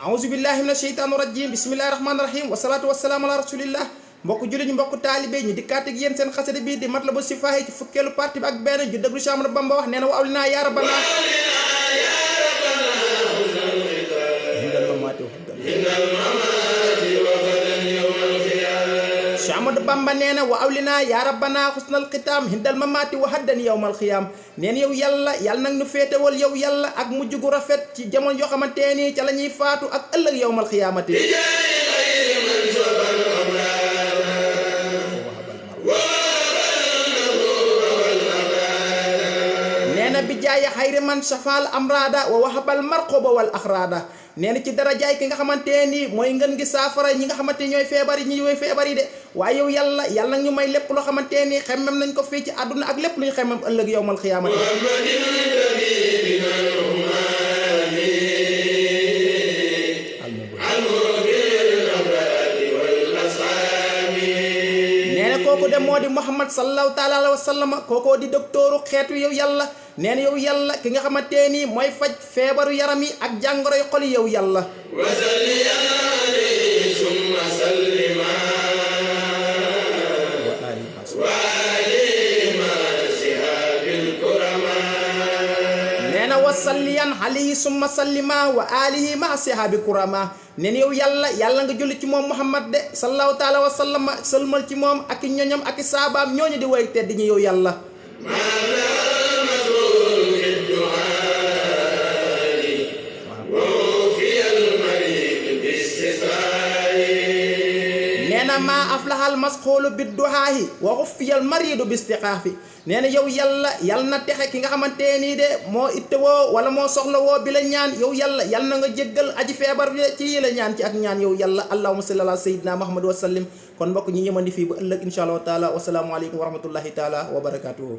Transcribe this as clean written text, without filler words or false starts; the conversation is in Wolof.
auzu billahi mina sheytaani rajim bismillahi rahmaani rahim wasalaatu wasalaamu ala rasulillah mbokk jullit ñi mbokk taalibe ñu dikkaat ak yéen seen xasida bii di Matlaboul Chifahi ci fukkeelu parti bi ak benn ju déglu Cheikh Ahmadou Bamba wax nee na wa awlinaa yaa rabbana Cheikh Ahmadou Bamba nee na wa awlinaa yaa rabbana xusnal xitaam hindal mamaati wa haddan yawmal xiyaam neen yow yàlla yàlla nag ñu féetewal yow yàlla ak mujj gu rafet ci jamono yoo xamante ni ca la ñuy faatu ak ëllëg yawmal xiyaamati neena bi jaay xayri man safaal amrada wa wahabal marqoba wal axrada neena ci darajaay ki nga xamante ni mooy ngën gi saafara ñi nga xamante ñooy feebar yi ñooy feebar yi de waaye yow yàlla yàlla nag ñu may lépp loo xamante ni xemmem nañ ko fii ci àdduna ak lépp lu ñu xemmem ëllëg yawmal xiyaamati kooku de moo di Muhammad sallallahu taala alayhi wa sallam kookoo di doktooru xeetu yow yàlla nee na yow yàlla ki nga xamante ni mooy faj feebaru yaram yi ak jàngoroy xol yi yow yàlla nee na wasalliyan alayhi summa sallima wa alihi ma sihaabi kurama neen yow yàlla yàlla nga julli ci moom Muhammad de sallallahu taala wa sallam sëlmal ci moom ak i ñoñam ak i saabaam ñooñu di way tedd ñi yow yàlla nee na maa aflahal masxoolu bidduhaahi wa xuffiyal mariidu bistiqaafi nee na yow yàlla yàlla na texe ki nga xamante nii de moo ittewoo wala moo soxla woo bi la ñaan yow yàlla yàlla na nga jéggal aji feebar bi ci yi la ñaan ci ak ñaan yow yàlla allahumma salli ala sayyidina muhammad wa sallim kon mbokk ñi ñëmandi fii ba ëllëg insha allah taala wasalaamu aleykum wa rahmatullahi taala wa barakatuhu